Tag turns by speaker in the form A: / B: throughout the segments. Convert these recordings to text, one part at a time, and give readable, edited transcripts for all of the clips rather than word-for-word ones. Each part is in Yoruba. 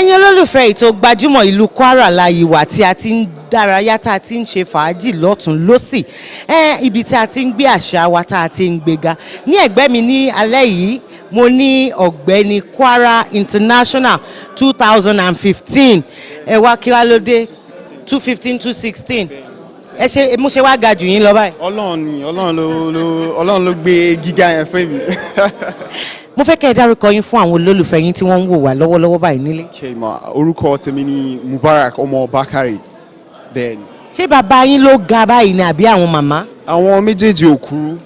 A: Ẹ̀yin olólùfẹ́ ètò Gbajúmọ̀, ìlú Kwara la yìí wà tí a ti ń dárayá, tá a ti ń ṣe fàájì lọ́tún lọ́sì, ẹ ibi tí a ti ń gbé àṣà wa, tá a ti ń gbéga. Ní ẹ̀gbẹ́ mi ní alẹ́ yìí, mo ní ọ̀gbẹ́ni Kwara International 2015. Ẹ wá, kí wá ló dé 215, 216? Ẹ ṣe mo ṣe wá ga jù yín lọ báyìí?
B: Ọlọ́run ni, Ọlọ́run ló gbé gíga yẹn fún mi.
A: Mo fẹ́ kẹ́ ẹ dárúkọ yín fún àwọn olólùfẹ́ yín tí wọ́n ń wò wá lọ́wọ́lọ́wọ́ báyìí nílé.
B: Okay, ma, orúkọ tèmi ni Mubarak ọmọ Bakare, bẹ́ẹ̀ ni.
A: Ṣé bàbá yín ló ga báyìí ni àbí àwọn màmá?
B: Àwọn méjèèjì ò kúrú,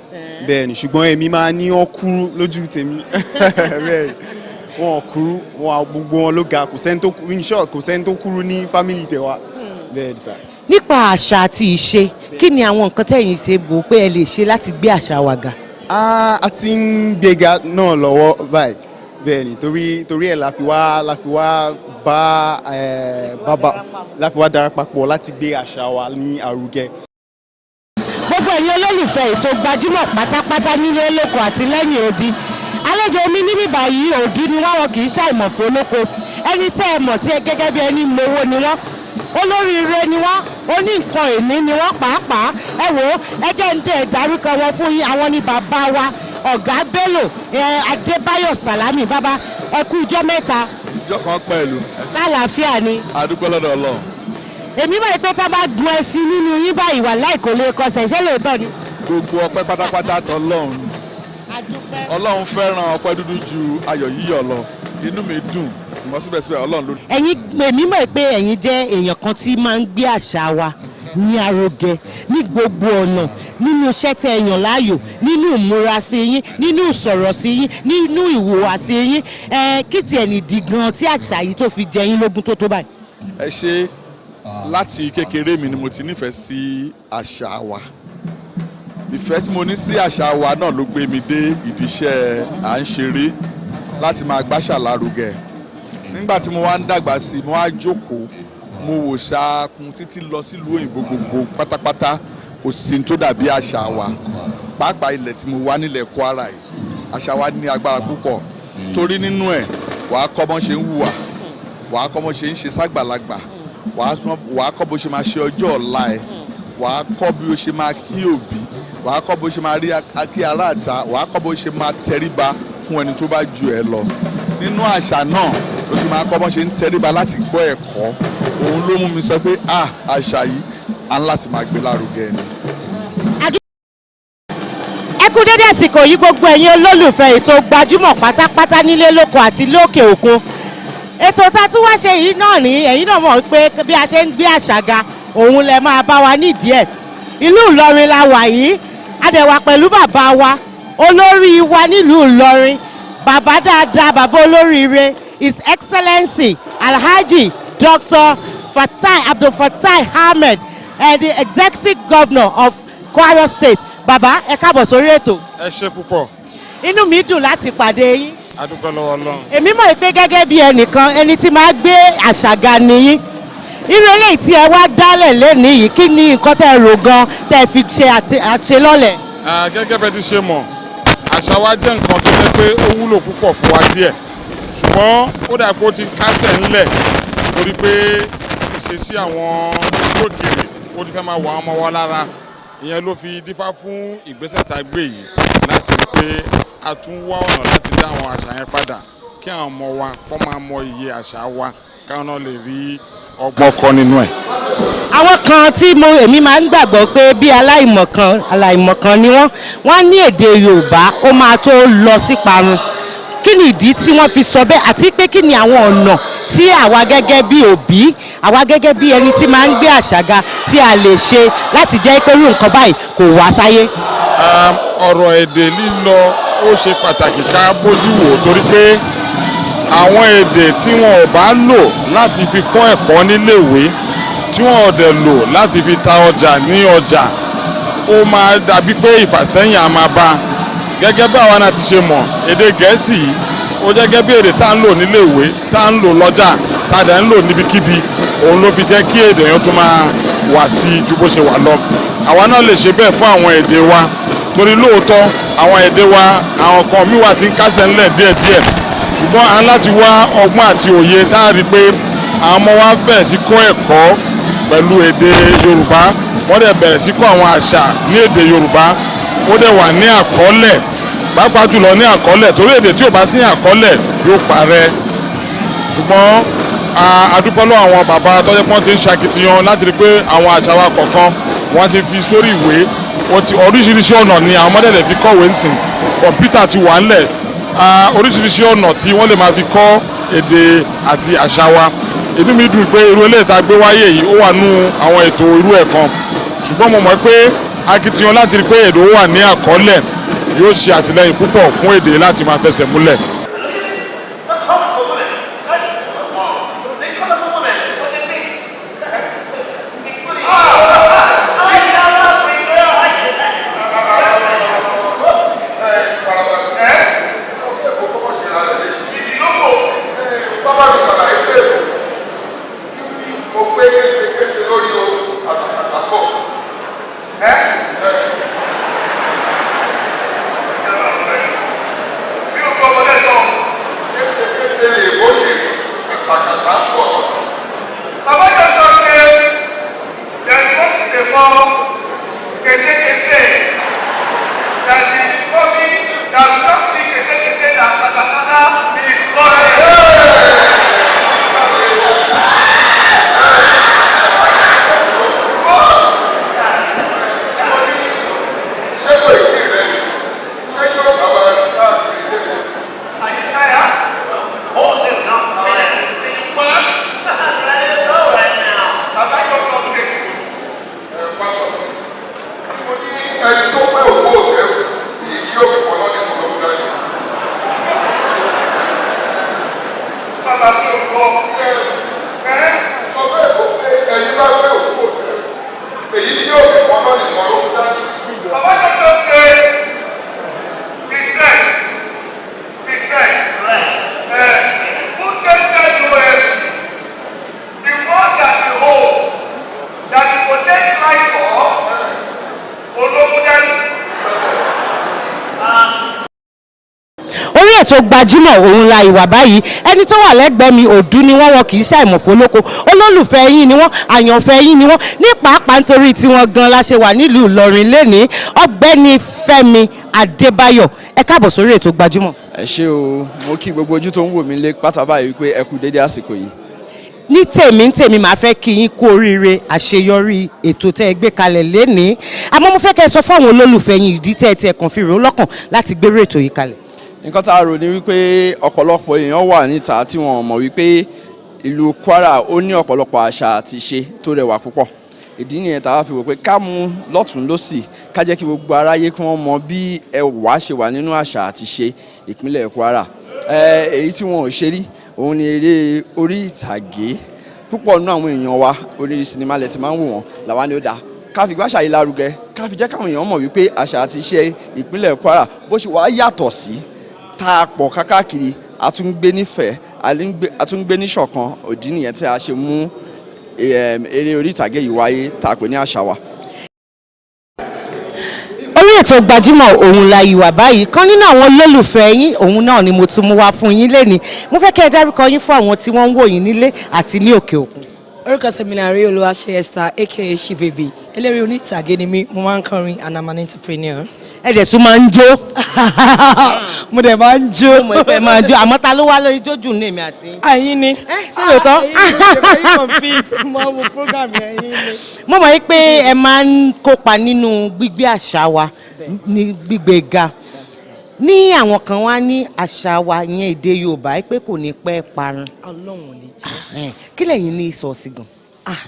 B: bẹ́ẹ̀ ni, ṣùgbọ́n èmi máa ní wọ́n kúrú lójú tèmi. Bẹ́ẹ̀ ni, wọn ò kúrú, wọn gbogbo wọn ló ga. Kò sẹ́ni tó kúrú, in short, kò sẹ́ni tó kúrú ní family tẹwa, bẹ́ẹ̀ ni sà.
A: Nípa àṣà àti ìṣe, kí ni àwọn nǹkan tẹ̀yin ṣe bò pé ẹ lè ṣe láti gbé àṣà wa ga?
B: A ti ń gbéga náà lọ́wọ́ báyìí, bẹ́ẹ̀ ni, torí ẹ̀ la fi wá bá ẹ bàbá la fi wá darapapọ̀ láti gbé àṣà wa ní àrùgẹ.
A: Gbogbo ẹ̀yin olólùfẹ́ ètò Gbajúmọ̀ pátápátá nílé lóko àti lẹ́yìn odi, àlejò mi níbí báyìí, òdú ni wọ́n, wọn kì í ṣàìmọ̀ fún olóko. Ẹni tẹ́ ẹ mọ̀ tí ẹ gẹ́gẹ́ bí ẹni mowó ni wọ́n, olóríire ni wọ́n, oní nǹkan ìní ni wọ́n pàápàá. Ẹ wò ó, ẹ jẹ́ ń tẹ̀ dárúkọ wọn fún yín. Àwọn ni bàbá wa, Ọ̀gá Bello Adébáyọ̀ Sàlámì. Bàbá, ẹ kú ijọ́ mẹ́ta.
C: Ìjọ kan pẹ̀lú.
A: Sálàáfíà ni?
C: Adúpẹ́ lọ́dọ̀ Ọlọ́run.
A: Èmi báyìí pé tá a bá gun ẹṣin nínú yín báyìí, wà láì kò lè kọsẹ̀. Ṣé lóòótọ́ ni?
C: Gbogbo ọpẹ́ pátápátá tọlọ́run. Ọlọ́run fẹ́ràn ọpẹ́ dúdú ju ayọ̀ yíyọ̀ lọ. Inú mi dùn, ṣùgbọ́n síbẹ̀síbẹ̀, Ọlọ́run ló.
A: Ẹ̀yin, èmi mọ̀ pé ẹ̀yin jẹ́ èèyàn kan tí máa ń gbé àṣà wa ní arogẹ ní gbogbo ọ̀nà, nínú iṣẹ́ tẹ́ ẹ yàn láàyò, nínú ìmúra sí yín, nínú ìsọ̀rọ̀ sí yín, nínú ìhùwàsí yín. Ẹ kí tiẹ̀ nìdí gan tí àṣà yìí tó fi jẹ yín lógún tó tó báyìí?
C: Ẹ ṣe. Láti kékeré mi ni mo ti nífẹ̀ẹ́ sí àṣà wa. Ìfẹ́ tí mo ní sí àṣà wa náà ló gbé mi dé ìdíṣẹ́ à ń ṣeré láti máa gbáṣà lárugẹ. Nígbà tí mo wá ń dàgbà sí i, mo wá jókòó, mo wò ṣaakun títí lọ sílùú òyìnbó, gbogbo pátápátá, kò sí ní tó dàbí àṣà wa, pàápàá ilẹ̀ tí mo wá nílẹ̀ Kwara yìí. Àṣà wa ní agbára púpọ̀, torí nínú ẹ̀, wàá kọ́ bọ́n ṣe ń hùwà, wàá kọ́ bọ́n ṣe ń ṣe ságbàlagbà, wàá kọ́ bó ṣe máa ṣe ọjọ́ ọ̀la ẹ̀, wàá kọ́ bí o ṣe máa kí òbí, wàá kọ́ bó ṣe máa rí kí ará àta, wàá kọ́ bó ṣe máa tẹríba fún ẹni tó bá ju ẹ lọ. Nínú àṣà náà ló ti máa kọ́ bọ́n ṣe ń tẹríba láti gbọ́ ẹ̀kọ́. Òun ló mú mi sọ pé, ah, àṣà yìí, à ń láti máa gbé lárugẹ ni.
A: Ẹ kú dédé àsìkò yìí, gbogbo ẹ̀yin olólùfẹ́ ètò Gbajúmọ̀ pátápátá nílé lóko àti lókè òkun. Ètò tá a tún wá ṣe yìí náà ní, ẹ̀yin náà mọ̀ pé bí a ṣe ń gbé àṣà ga, òun lẹ máa bá wa nídìí ẹ̀. Ìlú Ìlọrin la wà yìí. A dẹ̀ wà pẹ̀lú bàbá wa, olórí wa nílùú Ìlọrin, bàbá dáadáa, bàbá olóríire, His Excellency Alhaji Dr. Fatai Abdulfatai Ahmed, the Executive Governor of Kwara State. Bàbá, ẹ káàbọ̀ sórí ètò.
D: Ẹ ṣe púpọ̀.
A: Inú mi dùn láti pàdé yín.
D: A dúpẹ́ lọ́wọ́ Ọlọ́run.
A: Èmi mọ̀ pé gẹ́gẹ́ bí ẹnìkan, ẹni tí máa gbé àṣà ga nìyí. Irú eléyìí tí ẹ wá dálẹ̀ lẹ́nìí yìí, kí ni nǹkan tẹ́ ẹ rò gan tẹ́ ẹ fi ṣe àṣelọ́lẹ̀?
D: Gẹ́gẹ́ bẹ́ẹ̀ ti ṣe mọ̀, àṣà wa jẹ́ nǹkan tó jẹ́ pé ó wúlò púpọ̀ fún wa díẹ̀, ṣùgbọ́n ó dà pé ó ti kásẹ̀ ńlẹ̀, torí pé ìṣesí àwọn òkèèrè, ó ti fẹ́ máa wọ àwọn ọmọ wa lára. Ìyẹn ló fi dífá fún ìgbésẹ̀ tá a gbé yìí láti rí pé a tún wá ọ̀nà láti dá àwọn àṣà yẹn padà, kí àwọn ọmọ wa kó máa mọ iye àṣà wa, káwọn náà lè rí ọgbọ́n kọ́ nínú ẹ̀.
A: Àwọn kan tí mo èmi máa ń gbàgbọ́ pé bí aláìmọ̀kan aláìmọ̀kan ni wọ́n, wọ́n ní èdè Yorùbá ó máa tó lọ sí parun. Kí ni ìdí tí wọ́n fi sọ bẹ́ẹ̀, àti pé kí ni àwọn ọ̀nà tí àwa gẹ́gẹ́ bí òbí, àwa gẹ́gẹ́ bí ẹni tí máa ń gbé àṣà ga, tí a lè ṣe láti jẹ́ pé irú nǹkan báyìí kò wá sáyé?
D: Ọ̀rọ̀ èdè lílọ, ó ṣe pàtàkì ká bójú wò, torí pé àwọn èdè tí wọn ò bá lò láti fi kọ́ ẹ̀kọ́ níléèwé, tí wọn ò dẹ̀ lò láti fi ta ọjà ní ọjà, ó máa dàbí pé ìfàsẹ́yìn á máa bá. Gẹ́gẹ́ bí àwa náà ti ṣe mọ̀, èdè Gẹ̀ẹ́sì yìí, ó jẹ́ gẹ́gẹ́ bí èdè tá à ń lò níléèwé, tá à ń lò lọ́jà, tá a dẹ̀ ń lò níbikíbi. Òun ló fi jẹ́ kí èdè yẹn tún máa wà sí i ju bó ṣe wà lọ. Àwa náà lè ṣe bẹ́ẹ̀ fún àwọn èdè wa, torí lóòótọ́, àwọn èdè wa, àwọn kan míì wà tí ń kásẹ̀ ńlẹ̀ díẹ̀díẹ̀. Ṣùgbọ́n a ní láti wá ọgbọ́n àti òye tá a rí i pé àwọn ọmọ wa bẹ̀rẹ̀ sí kọ́ ẹ̀kọ́ pẹ̀lú èdè Yorùbá, wọ́n dẹ̀ bẹ̀rẹ̀ sí kọ́ àwọn àṣà ní èdè Yorùbá, ó dẹ̀ wà ní àkọọ́lẹ̀, pàápàá jùlọ ní àkọọ́lẹ̀, torí èdè tí ò bá sí àkọọ́lẹ̀ yóò parẹ́. Ṣùgbọ́n a dúpẹ́ lọ́wọ́ àwọn bàbá tọ́jú pọ́n ti ń ṣakitiyan láti rí pé àwọn àṣà wa kọ̀ọ̀kan wọ́n ti fi sórí ìwé. Wọ́n ti oríṣiríṣi ọ̀nà ni àwọn ọmọdé lè fi kọ́wé ńsìn. Kọ̀ǹpútà ti wà ńlẹ̀, oríṣiríṣi ọ̀nà tí wọ́n lè máa fi kọ́ èdè àti àṣà wa. Inú mi dùn pé irú eléyìí tá a gbé wáyé yìí, ó wà nú àwọn ètò irú ẹ̀ kan. Ṣùgbọ́n mo mọ̀ pé akitiyan láti rí pé èdè ó wà ní àkọọ́lẹ̀ yóò ṣe àtìlẹ́yìn púpọ̀ fún èdè láti máa fẹsẹ̀ múlẹ̀.
E: Look at this. The colorful women. Like, oh, they colorful women. What they mean? Big booty. I love me, girl. I get that.
F: Ẹ ìdílógò bàbá mi ṣàlàyé fèèrè mo gbé késekése lórí o, àṣàkàṣà pọ̀. Ẹ
E: Mi ò gbọ́ ọmọdé sọ.
F: késekése èbó sì, àṣàkàṣà pọ̀ lọ́nà.
E: Baba Doctor say there is one thing they call kese kese that is coming, that we don see kese kese, that kasa kasa is coming.
F: Ṣé kò tí ì rẹ ni? Ṣé yóò bàbá rẹ káàkiri lẹ́nu?
E: Are you tired? Also not tired. Are you mad? I'm ready to go right now. Baba Doctor say.
F: Ẹ wá sọ fún mi, mo ní ẹni tó pé òkú òkèrò, èyí tí ó fi fọlọ́ ní kòlókù dání.
E: Bàbá mi ò gbọ́. Ẹ́
F: Sọ bẹ́ẹ̀ kó pé ẹni bá pé òkú òkèrò, èyí tí ó fi fọlọ́ ní kòlókù dání.
E: Baba Doctor say the trend, the trend. Who said that US, the one that you hold, that you go take life for, Ológundani.
A: Orí ètò Gbajúmọ̀ òun la ìwà báyìí. Ẹni tó wà lẹ́gbẹ̀ẹ́ mi, òdú ni wọ́n, wọn kì í ṣàìmọ̀fólóko. Olólùfẹ́ yín ni wọ́n, àyànfẹ́ yín ni wọ́n, ní pàápàá nítorí tiwọn gan la ṣe wà nílùú Ìlọrin lénìí. Ọ̀gbẹ́ni Fẹ́mi Adébáyọ̀, ẹ káàbọ̀ sórí ètò Gbajúmọ̀.
G: Ẹ ṣé o. Mo kí gbogbo ojú tó ń wò mí lé pátá báyìí wípé ẹ kú dédé àsìkò yìí.
A: Ní tèmi ní tèmi, màá fẹ́ kí yín kú oríire àṣeyọrí ètò tẹ́ ẹ gbé kalẹ̀ lénìí. Àmọ́ mo fẹ́ kẹ́ ẹ sọ fún àwọn olólùfẹ́ yín ìdí tẹ́ ẹ tiẹ̀ kàn fi rò ó lọ́kàn láti gbérú ètò yìí kalẹ̀.
G: Nǹkan tá a rò ní wípé ọ̀pọ̀lọpọ̀ èèyàn wà níta tí wọn ò mọ̀ wípé ìlú Kwara ó ní ọ̀pọ̀lọpọ̀ àṣà àti ìṣe tó rẹwà púpọ̀. Ìdí nìyẹn tá a fi wò pé ká mú lọ́tún lọ́sì, ká jẹ́ kí gbogbo aráyé kí wọ́n mọ bí ẹwà ṣe wà nínú àṣà àti ìṣe ìpínlẹ̀ Kwara. Èyí tí wọn ò ṣe rí òun ni eré orí ìtàgé. Púpọ̀ nínú àwọn èèyàn wa, onírí sinimá lẹ ti máa ń wò wọ́n. Làwa ni ó dáa ká fi gbàṣà yìí lárugẹ, ká fi jẹ́ káwọn èèyàn mọ̀ wípé àṣà àti ìṣe ìpínlẹ̀ Kwara bó ṣe wàá yàtọ̀ sí tá a pọ̀ kákàkiri, a tún gbé nífẹ̀ẹ́, a tún gbé níṣọ̀kan. Òdí nìyẹn tí a ṣe mú eré orí ìtàgé yìí wáyé tá a pè ní Àṣà Wa.
A: Orí ètò Gbajúmọ̀ òun la ìwà báyìí. Kan nínú àwọn olólùfẹ́ yín òun náà ni mo tún mú wá fún yín lénìí. Mo fẹ́ kẹ́ ẹ dárúkọ yín fún àwọn tí wọ́n ń wò yín nílé àti ní òkè òkun.
H: Orúkọ tèmi ni Àrí Olúwaṣe Esther, aka Shibaby. Eléré onítàgé ni mí, mo máa ń kọrin and I'm an entrepreneur.
A: Ẹ dẹ̀ tún máa ń jó.
H: Mo dẹ̀ máa ń jó.
A: Mo ìpẹ́ máa jó, àmọ́ ta ló wá lórí jójú ní èmi àti yín?
H: Àyín ni.
A: Ṣé lóòótọ́?
H: Ẹ̀yin ni, mo ṣe fẹ́ compete, mo wo program yẹn, ẹ̀yin ni.
A: Mo mọ̀ pé ẹ máa ń kópa nínú gbígbé àṣà wa ní gbígbé ga. Ní àwọn kan wá ní àṣà wa yẹn, èdè Yorùbá, pé kò ní pẹ́ parun.
H: Ọlọ́run ò ní jẹ́.
A: Kí lẹ̀yin ní sọ sí gan?
H: Ah,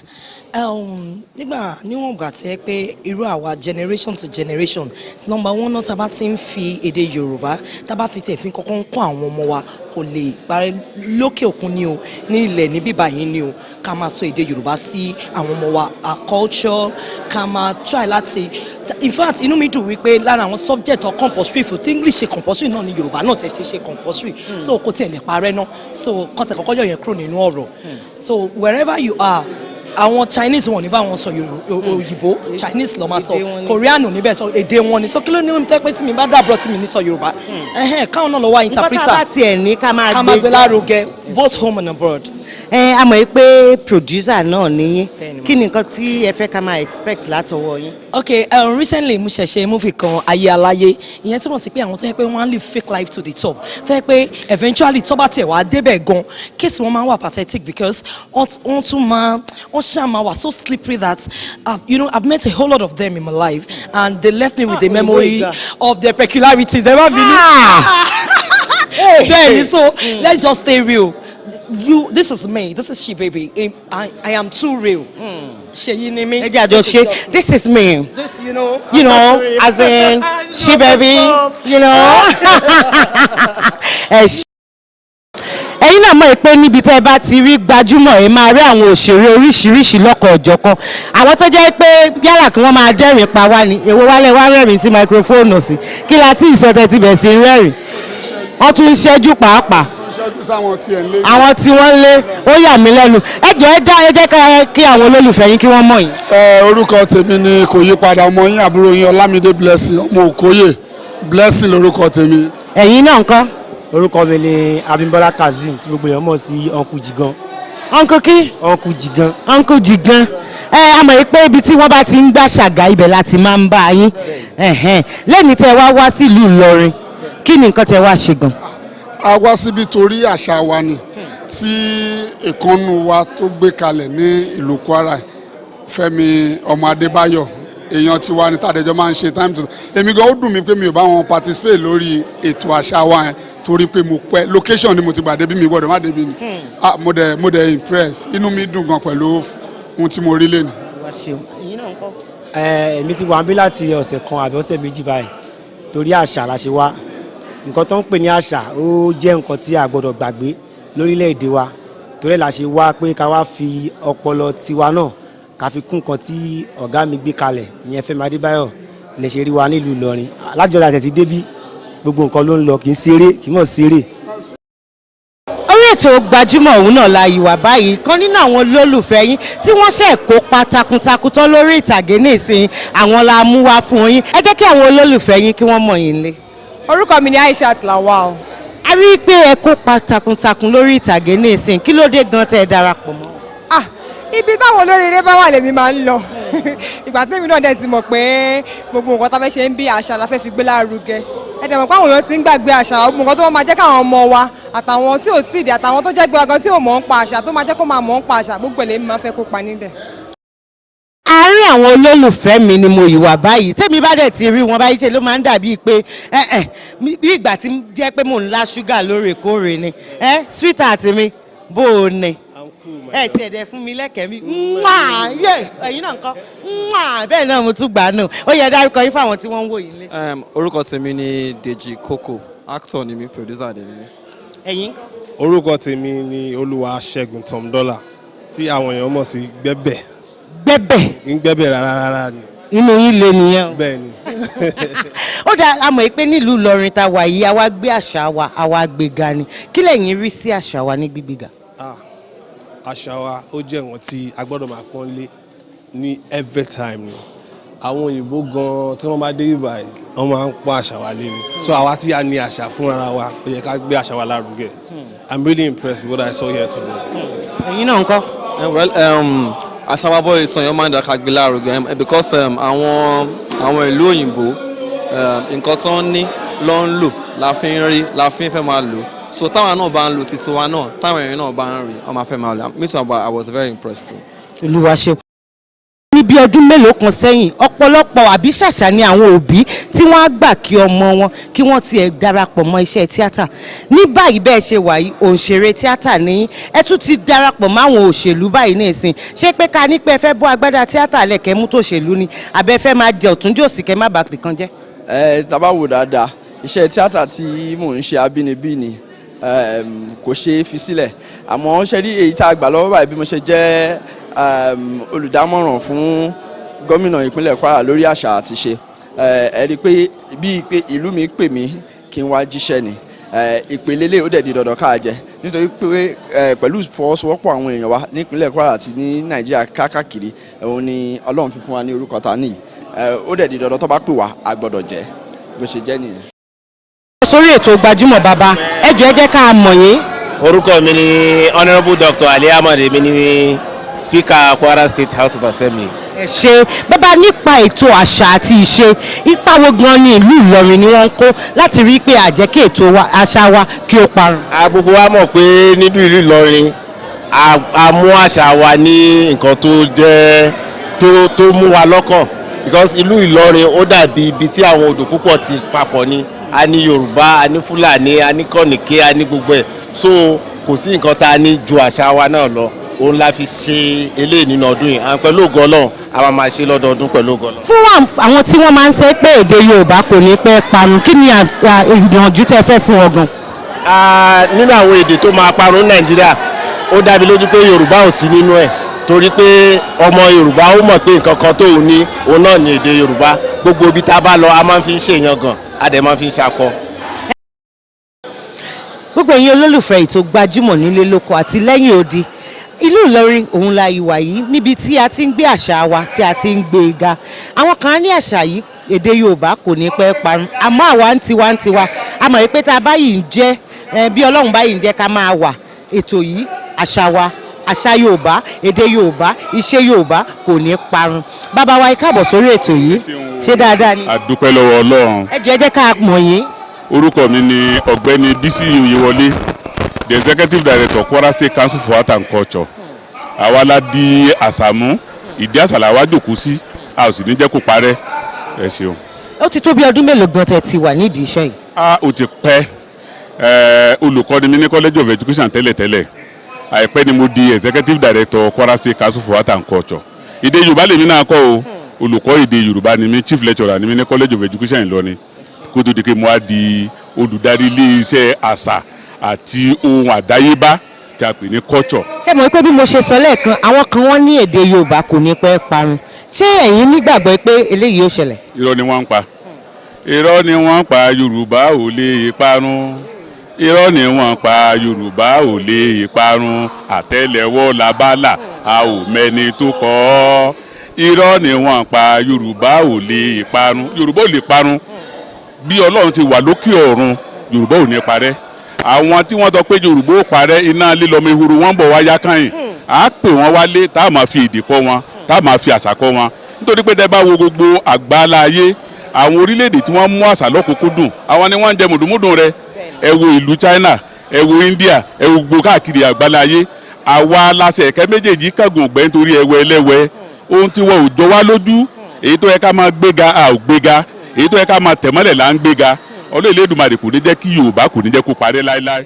H: nígbà níwọ̀n ìgbà tí ẹ pé irú àwa generation to generation, number one náà, tá a bá ti ń fi èdè Yorùbá, tá a bá fi tẹ̀ fi kọ́kọ́ ń kọ́ àwọn ọmọ wa, kò lè parẹ́. Lókè òkun ni o, ní ilẹ̀ ní bíbá yìí ni o, ká máa sọ èdè Yorùbá sí àwọn ọmọ wa, our culture, ká máa try láti, in fact, inú mi dùn wípé lára àwọn subject or compulsory fún tí English ṣe compulsory náà ni Yorùbá náà ti ṣe compulsory, so kò tiẹ̀ lè parẹ́ náà. So kọ́tẹ̀ kọ́kọ́ yọ̀ yẹn kúrò nínú ọ̀rọ̀. So wherever you are. Àwọn Chinese, wọn ò ní bá wọn sọ òyìnbó, Chinese ló máa sọ.
A: Èdè wọn ni.
H: Korean ò ní bẹ́ẹ̀ sọ, èdè wọn ni. So kí ló ní tẹ́ pé tí mi bá dàbọ̀ tí mi ní sọ Yorùbá? Ẹhẹ́n, káwọn náà lọ wá
A: Nǹkan tá a
H: interpreter.
A: bá tiẹ̀ ní ká máa
H: Ká máa gbé lárugẹ, both home and abroad.
A: Ẹ a mọ̀ pé producer náà níyín.
H: Bẹ́ẹ̀ni.
A: Kí ni nǹkan tí ẹ fẹ́ ká máa expect látọwọ́ yín?
H: Okay, recently mo ṣẹ̀ṣẹ̀ movie kan, Ayé Aláyé. Ìyẹn túmọ̀ sí pé àwọn tó yẹ pé wọ́n á live fake life to the top, tó yẹ pé eventually tó bá tiẹ̀ wá débẹ̀ gan, case wọn máa ń wà pathetic because wọ́n tún máa wọ́n ṣáà máa wà so slippery that I've met a whole lot of them in my life and they left me with the
A: Ah,
H: memory
A: òyìnbó ìgbà.
H: of their peculiarities. Ẹ má bínú. Bẹ́ẹ̀ni, so let's just stay real. You, this is me, this is she baby. I am too real. Ṣèyí ni mí.
A: Ẹ jẹ́ àjọ ṣe, this is me.
H: This, you know.
A: As in she baby, you know. Ẹ ṣe. Ẹ̀yin náà mọ̀ pé níbi tẹ́ ẹ bá ti rí gbajúmọ̀, ẹ máa rí àwọn òṣèré oríṣiríṣi lọ́kọ̀ ọ̀jọ̀kan, àwọn tó jẹ́ pé yálà kí wọ́n máa dẹ́rìn pa wá ní èwo wálé wá rẹ́rìn sí microphone sí kí la tí ìsọtẹ ti bẹ̀ sí rẹ́rìn, wọ́n tún ń ṣẹ́jú pàápàá.
F: Ṣẹ́jú sáwọn tiẹ̀ ń lé.
A: Àwọn tí wọ́n lé, ó yà mí lẹ́nu. Ẹ jọ̀ọ́, ẹ dá ẹ jẹ́ kí àwọn olólùfẹ́ yín kí wọ́n mọ̀ yín.
F: Ẹ orúkọ tèmi ni kò yí padà, ọmọ yín, àbúrò yín, Ọlámídé Blessing, ọmọ Òkóyè Blessing lórúkọ tèmi.
A: Ẹ̀yin náà ńkọ́?
I: Orúkọ mi ni Abímbọ́lá Kazeem, tí gbogbo èèyàn mọ̀ sí Uncle Jigan.
A: Uncle kí?
I: Uncle Jigan.
A: Uncle Jigan. Ẹ a mọ̀ pé ibi tí wọ́n bá ti ń gbà ṣàgà, ibẹ̀ láti máa ń bá yín. Ẹ̀hẹ́n. Lẹ́ni tẹ́ wá wá sílùú Ìlọrin, kí ni nǹkan tẹ́ wá ṣe gan?
F: A wá síbi torí àṣà wa ni tí ìkànnù wa tó gbé kalẹ̀ ní ìlú Kwara, Fẹ́mi ọmọ Adébáyọ̀, èèyàn tiwa ní tàdéjọ́ máa ń ṣe time to. Èmi gan, ó dùn mí pé mi ò bá wọn participate lórí ètò àṣà wa yẹn torí pé mo pẹ́ location ni mo ti gbà débi, mi gbọ́dọ̀ má débi ni. Ah, mo dẹ̀ impress, inú mi dùn gan pẹ̀lú ohun tí mo rí lẹ́nu.
I: Ẹ èmi ti wà níbí láti ọ̀sẹ̀ kan àbí ọ̀sẹ̀ 2 báyìí. Torí àṣà la ṣe wá. Nǹkan tó ń pè ní àṣà, ó jẹ́ nǹkan tí a gbọ́dọ̀ gbàgbé lórílẹ̀‐èdè wa. Torí ẹ̀ la ṣe wá pé ká wá fi ọpọlọ tiwa náà ká fi kún nǹkan tí ọ̀gá mi gbé kalẹ̀, ìyẹn Fẹ́mi Adébáyọ̀, lè ṣe rí wa nílùú Ìlọrin. Alájọra àtẹ̀tí débí, gbogbo nǹkan ló ń lọ, kì í ṣeré, kì í mọ̀ ṣeré.
A: Orí ètò Gbajúmọ̀ òun náà la ìwà báyìí. Kan nínú àwọn olólùfẹ́ yín tí wọ́n ṣe kópa takuntakun tán lórí ìtàgé nísìnyí, àwọn la mú wá fún yín. Ẹ jẹ́ kí àwọn olólùfẹ́ yín kí wọ́n mọ̀ yín lé.
J: Orúkọ mi ni Aishat Lawal.
A: A rí i pé ẹ kópa takuntakun lórí ìtàgé nísìnyí. Kí ló dé gan tẹ́ ẹ darapọ̀ mọ́?
J: Ah, ibi táwọn olóríire bá wà lèmi máa ń lọ. Ìgbà tèmi náà dẹ̀ ti mọ̀ pé gbogbo nǹkan tá a fẹ́ ṣe ń bí, àṣà la fẹ́ fi gbé lárugẹ. Ẹ dẹ̀ mọ̀ pé àwọn èèyàn ti ń gbàgbé àṣà. Gbogbo nǹkan tó máa jẹ́ káwọn ọmọ wa àtàwọn tí ò tí ì dé àtàwọn tó jẹ́ gbọ́ngàn tí ò mọ̀ ń pa àṣà, tó máa jẹ́ kó máa mọ̀ ń pa àṣà, gbogbo ẹ̀ lèmi máa fẹ́ kópa níbẹ̀.
A: Àárín àwọn olólùfẹ́ mi ni mo ìwà báyìí. Tẹ́mi bá dẹ̀ ti rí wọn báyìí, ṣe ló máa ń dàbí pé ẹ ẹ bí ìgbà tí ń jẹ́ pé mò ń lá ṣúgà lóòrèkóòrè ni. Ẹ sweetheart mi, bó o ní ẹ tiẹ̀ dẹ̀ fún mi lẹ́kẹ̀ẹ́ mi. Mwah! Yé, ẹ̀yin náà nǹkan. Mwah! Bẹ́ẹ̀ náà mo tún gbà á nù. Ó yẹ dárúkọ yín fáwọn tí wọ́n ń wò yín lé.
G: Orúkọ tèmi ni Deji Koko, actor ni mi, producer dẹ̀ ni mí.
A: Ẹ̀yin?
K: Orúkọ tèmi ni Olúwa Ṣẹ́gun Tom Dollar, tí àwọn èèyàn mọ̀ sí Gbẹ́bẹ̀.
A: Gbẹ́bẹ̀.
K: Ń gbẹ́bẹ̀ rárá rárá ni.
A: Inú yín le nìyẹn o.
K: Bẹ́ẹ̀ ni.
A: Ó dá a mọ̀ pé nílùú Ìlọrin ta wà yìí, àwa gbé àṣà wa, àwa gbéga ni. Kí lẹ̀yin rí sí àṣà wa ní gbígbéga?
K: Ah, àṣà wa, ó jẹ́ nǹkan tí a gbọ́dọ̀ máa pọ́n lé ní every time ni. Àwọn òyìnbó gan tí wọ́n bá dé ibà yìí, wọ́n máa ń pọ́n àṣà wa lé ni. So àwa tí a ní àṣà fúnra wa, ó yẹ ká gbé àṣà wa lárugẹ. I'm really impressed with what I saw here today.
A: Ẹ̀yin náà ńkọ́?
G: Well, àṣà wa bọ́ ìsàn yẹn máa ń dà ká gbé lárugẹ because àwọn ìlú òyìnbó, nǹkan tó ń ní ló ń lò, la fi ń rí, la fi ń fẹ́ máa lò. So táwọn náà bá ń lò títí wa náà, táwọn èèyàn náà bá ń rí, wọ́n máa fẹ́ máa lò. Me too, I was very impressed too.
A: Olúwa ṣe. Ní bí ọdún mélòó kan sẹ́yìn, ọ̀pọ̀lọpọ̀ àbí ṣàṣà ni àwọn òbí tí wọ́n á gbà kí ọmọ wọn kí wọ́n tiẹ̀ darapọ̀ mọ́ iṣẹ́ tíátà. Ní báyìí, bẹ́ẹ̀ ṣe wà yìí, òǹṣèré tíátà ní, ẹ tún ti darapọ̀ máwọn òṣèlú báyìí ní ìsìn. Ṣé pé ká ní pé ẹ fẹ́ bọ́ agbádá tíátà lẹ̀kẹ́ mú tòṣèlú ni, àbẹ́ fẹ́ máa jẹ òtúnjòsì kẹ́ má bàa pìkan jẹ́?
G: Ẹ tá bá wò dáadáa, iṣẹ́ tíátà tí mò ń ṣe, abínibí ni, kò ṣeé fi sílẹ̀. Àmọ́ ṣe rí èyí tá a gbà lọ́wọ́ báyìí, bí mo ṣe jẹ́ olùdámọ̀ràn fún gómìnà ìpínlẹ̀ Kwara lórí àṣà àti ṣe, ẹ rí i pé bíi pé ìlú mi pè mí kí n wá jíṣẹ́ ni. Ìpele lè ó dẹ̀ di dandan ká jẹ nítorí. Nítorí pé pẹ̀lú ìfọwọ́sowọ́pọ̀ àwọn èèyàn wa nípínlẹ̀ Kwara àti ní Nàìjíríà káàkiri, òun ni Ọlọ́run fi fún wa ní orúkọ ta níyì. Ó dẹ̀ di dandan, tó bá pè wá, a gbọ́dọ̀ jẹ́. Bó ṣe jẹ́ nìyẹn.
A: Sórí ètò Gbajúmọ̀, bàbá, ẹ jọ̀ọ́, ẹ jẹ́ ká mọ̀ yín.
L: Orúkọ mi ni Honourable Dr. Ali Ahmed. Èmi ni Speaker Kwara State House of Assembly.
A: Ẹ ṣe, bàbá. Nípa ètò àṣà àti ìṣe, ipa wo gan ni ìlú Ìlọrin ni wọ́n ń kó láti rí i pé àjẹ́ kí ètò àṣà wa kí ó parun?
L: A gbogbo wa mọ̀ pé nínú ìlú Ìlọrin, a mú àṣà wa ní nǹkan tó jẹ́ tó mú wa lọ́kàn, because ìlú Ìlọrin, ó dàbí ibi tí àwọn odò púpọ̀ ti papọ̀ ni. A ní Yorùbá, a ní Fúlàní, a ní Kọ̀nìké, a ní gbogbo ẹ̀. So kò sí nǹkan tá a ní ju àṣà wa náà lọ. Òun la fi ṣe eléyìí nínú ọdún yìí, àwọn pẹ̀lú ògo Ọlọ́run, a máa máa ṣe lọ́dọọdún pẹ̀lú ògo Ọlọ́run.
A: Fún àwọn tí wọ́n máa ń ṣe pé èdè Yorùbá kò ní pẹ́ parun, kí ni ìyànjú tẹ́ fẹ́ fún wọn gan?
L: Nínú àwọn èdè tó máa parun ní Nàìjíríà, ó dá mi lójú pé Yorùbá ò sí nínú ẹ̀, torí pé ọmọ Yorùbá, ó mọ̀ pé nǹkan kan tóun ní, òun náà ní èdè Yorùbá. Gbogbo ibi tá a bá lọ, a máa ń fi ń ṣèyangàn, a dẹ̀ máa ń fi ń ṣakọ.
A: Gbogbo ẹ̀yin olólùfẹ́ ètò Gbajúmọ̀ nílé lóko àti lẹ́yìn odi, ìlú Ìlọrin òun la ìwà yìí, níbi tí a ti ń gbé àṣà wa, tí a ti ń gbé e ga. Àwọn kan ní àṣà yìí, èdè Yorùbá kò ní pẹ́ parun, àmọ́ àwa ń tiwa ń tiwa, a mọ̀ pé tá a bá yìí ń jẹ́ bí Ọlọ́run bá yìí ń jẹ́ ká máa wà, ètò yìí, àṣà wa, àṣà Yorùbá, èdè Yorùbá, iṣẹ́ Yorùbá kò ní parun. Bàbá wa, ẹ káàbọ̀ sórí ètò yìí. Ṣé dáadáa ni?
D: A dúpẹ́ lọ́wọ́ Ọlọ́run.
A: Ẹ jọ̀ọ́, ẹ jẹ́ ká mọ̀ yín.
D: Orúkọ mi ni Ọ̀gbẹ́ni Bísí Oyèwọlé, the Executive Director, Kwara State Council for Art and Culture. Àwa la di àṣà mú, ìdí àṣà la wá jòkó sí, a ò sì ní jẹ́ kó parẹ́. Ẹ ṣeun.
A: Ó ti tó bí ọdún mélòó gan tẹ́ ti wà nídìí iṣẹ́ yìí?
D: A ò ti pẹ́. Ẹ olùkọ́ ni mí ní College of Education tẹ́lẹ̀tẹ́lẹ̀. Àìpẹ́ ni mo di Executive Director, Kwara State Council for Art and Culture. Èdè Yorùbá lèmi náà kọ́ o. Olùkọ́ èdè Yorùbá ni mí, chief lecturer ni mí ní College of Education Ìlọrin, kó tó di pé mo wá di olùdarí iléeṣẹ́ àṣà àti ohun àdáyébá tí a pè ní culture.
A: Ṣé mo pé bí mo ṣe sọ lẹ́ẹ̀kan, àwọn kan wọ́n ní èdè Yorùbá kò ní pẹ́ parun. Ṣé ẹ̀yin nígbàgbọ́ pé eléyìí ó ṣẹlẹ̀?
D: Irọ́ ni wọ́n ń pa, irọ́ ni wọ́n ń pa. Yorùbá ò lè parun. Irọ́ ni wọ́n ń pa. Yorùbá ò lè parun. Àtẹ́lẹwọ́ labálà, a ò mẹ́ni tó kọ́ ọ́. Irọ́ ni wọ́n ń pa. Yorùbá ò lè parun. Yorùbá ò lè parun. Bí Ọlọ́run ti wà lókè ọ̀run, Yorùbá ò ní parẹ́. Àwọn tí wọ́n sọ pé Yorùbá ò parẹ́, iná lílọ́mọ ehoro wọ́n ń bọ̀ wá yá káyìn. À á pè wọ́n wálé, tá a máa fi èdè kọ́ wọn, tá a máa fi àṣà kọ́ wọn, nítorí pé tẹ́ bá wo gbogbo àgbáńlá ayé, àwọn orílẹ̀-èdè tí wọ́n mú àṣà lọ́kùnkúndùn, àwọn ni wọ́n ń jẹ mùdùmùdùn rẹ̀. Ẹ wo ìlú China, ẹ wo India, ẹ wo gbogbo káàkiri àgbáńlá ayé. Àwa láṣẹ ẹ̀kẹ́ méjèèjì kángun ọ̀gbẹ́ nítorí ẹwẹ́ ẹlẹ́wẹ́. Ohun tí wọn ò jọ wá lójú, èyí tó yẹ ká máa gbéga, a ò gbéga. Èyí tó yẹ ká máa tẹ̀mọ́lẹ̀ là ń gbéga. Ọlọ́run Elédùmarè kò ní jẹ́ kí Yorùbá, kò ní jẹ́ kó parẹ́ láéláé.